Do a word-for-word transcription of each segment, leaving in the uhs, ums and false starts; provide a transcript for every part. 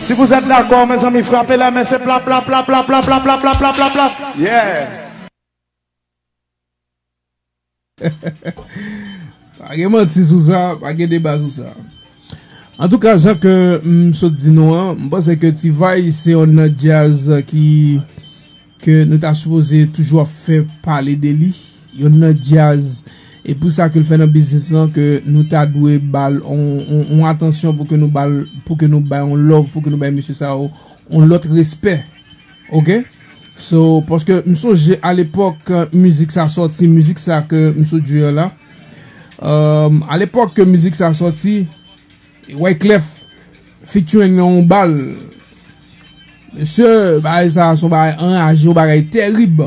Si vous êtes d'accord, mes amis, frappez la main, c'est pla, pla, pla, pla, pla, pla, pla, pla, pla, pla, pla, pla. Yeah. Pa gen manti sou sa, pa gen deba sou sa. Antouka, jan ke m sot di nou an, m panse ke T-Vice se yon nan djaz ki, ke nou ta sipoze toujou ap fè pale de li. Yon nan djaz, e pou sa ke l fè nan biznis lan, ke nou ta dwe ba l on, on, on atansyon, pou ke nou ba l, pou ke nou bay on love, pou ke nou bay mesye sa yo on lòt respè. Ok? So, paske m sonje a lepòk, euh, mizik sa sòti, mizik sa ke m sot jwe an la. Euh, a lepòk ke mizik sa sòti, Wyclef featuring nan on bal. Mesye, bagay sa, se on bagay anraje, on bagay tèrib.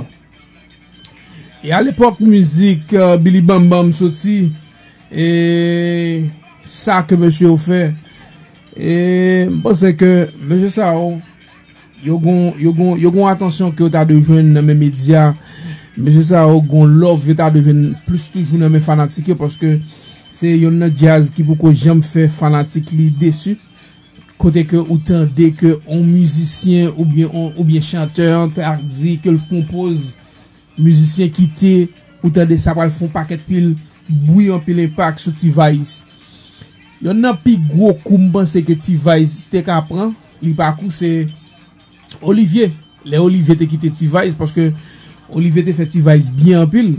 E a lepòk mizik, euh, Billy Bam Bam soti, e sa ke mesye yo fè, e m panse ke mesye sa yo, yo gon, yo gon, yo gon atansyon ke yo ta dwe jwenn nan men medya. Mesye sa yo gon love yo ta dwe jwenn plis toujou nan men fanatik yo, paske se yonn nan djaz ki poko janm fè fanatik li desi. Kote ke ou tande ke on mizisyen oubyen on, oubyen chantè an ta di ke l konpoz, mizisyen kite, ou tande sa pral fè on pakèt pil bri, anpil enpak sou T-Vice. Yonn nan pi gwo kou m panse ke T-Vice te ka pran, li pa kou, se Olivier. Lè Olivier te kite T-Vice, paske Olivier te fè T-Vice byen anpil,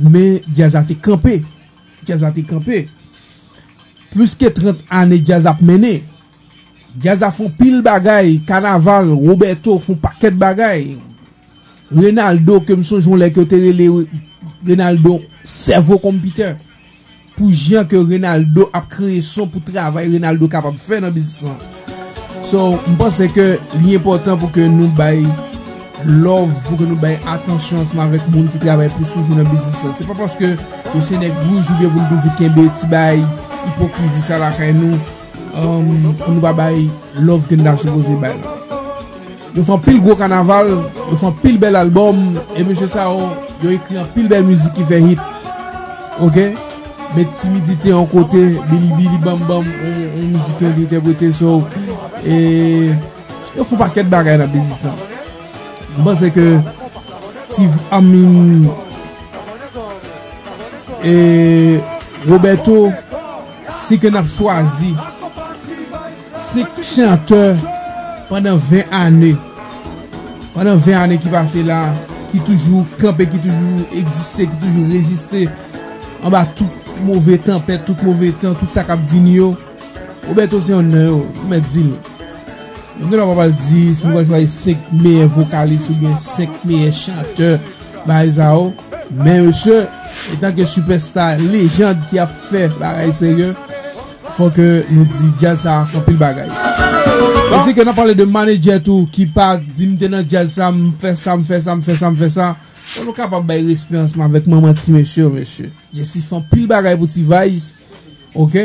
men djaz la te kanpe. Djaz la te kanpe. Plis ke trant ane djaz ap mennen. Djaz la fè on pil bagay, kanaval, Roberto fè on pakèt bagay. Reynaldo, ke m sonje yon lè ke yo te rele Reynaldo sèvo konpitè. Pou jan ke Reynaldo ap kreye son, pou travay Reynaldo kapab fè nan biznis lan. So, m panse ke li enpòtan pou ke nou bay love, pou ke nou bay atansyon ansanm avèk moun ki travay plis toujou nan biznis lan. Se pa paske yo se nèg wouj oubyen pou nou toujou kenbe ti bay ipokrizi sa lakay nou, um, pou nou pa bay love ke n ta sipoze bay la. Yo fè anpil gwo kanaval, yo fè anpil bèl albòm, e mesye sa yo, yo ekri anpil bèl mizik ki fè hit. Ok? Met Timidite yon kote, Bili Bili Bam Bam, yon, yon mizik yo te entèprete, so, e, yo fè yon pakèt bagay nan biznis lan. M panse ke Steve Amin e Roberto, si ke n ap chwazi senk chantè pandan ven ane, pandan ven ane ki pase la, ki toujou kanpe, ki toujou egziste, ki toujou reziste anba tout move tanpèt, tout move tan, tout sa k ap vini yo, Roberto se yonn nan yo, m mèt di l. Nou gen dwa pa pral di si nou pral chwazi senk meyè vokalis oubyen senk meyè chantè bagay sa yo. Men mesye, etanke sipèsta, lejand ki ap fè bagay serye, fò ke nou di djaz sa fè anpil bagay. E si ke n ap pale de manedjè tou, ki pa di m te nan djaz sa, m fè sa, m fè sa, m fè sa, m fè sa. Fò nou kapab bay respè ansanm avèk manman ti mesye yo, mesye. Jesi fè anpil bagay pou T-Vice, ok?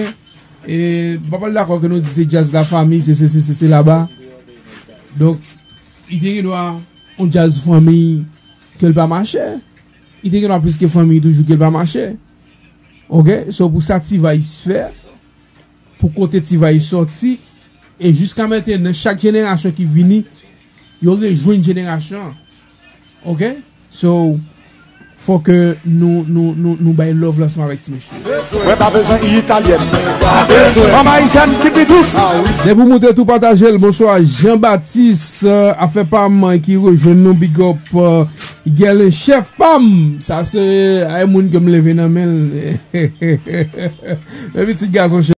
E m pa pral dakò ke nou di se djaz lafanmi, se sesi, se, se laba. Donk, li te gen dwa yon djaz fanmi ke l pa mache. Li te gen dwa plis ke fanmi toujou ke l pa mache. Ok? So, pou sa T-Vice fè, pou kote T-Vice sòti, e jiska mentnan, chak jenerasyon ki vini, yo rejwenn jenerasyon an. Ok? So, fò ke nou, nou, nou, nou bay love la ansanm avèk ti mesye. Mwen pa bezwen italyen. Manman ayisyèn ki pi dous. Depi w moute tou, pataje l. Bonswa, Jean Baptiste, euh, afè pa m ki rejwenn nou, big up, euh, Gèlen chèf pa m. Sa se, ay, moun ke m leve nan men l. Men pitit gason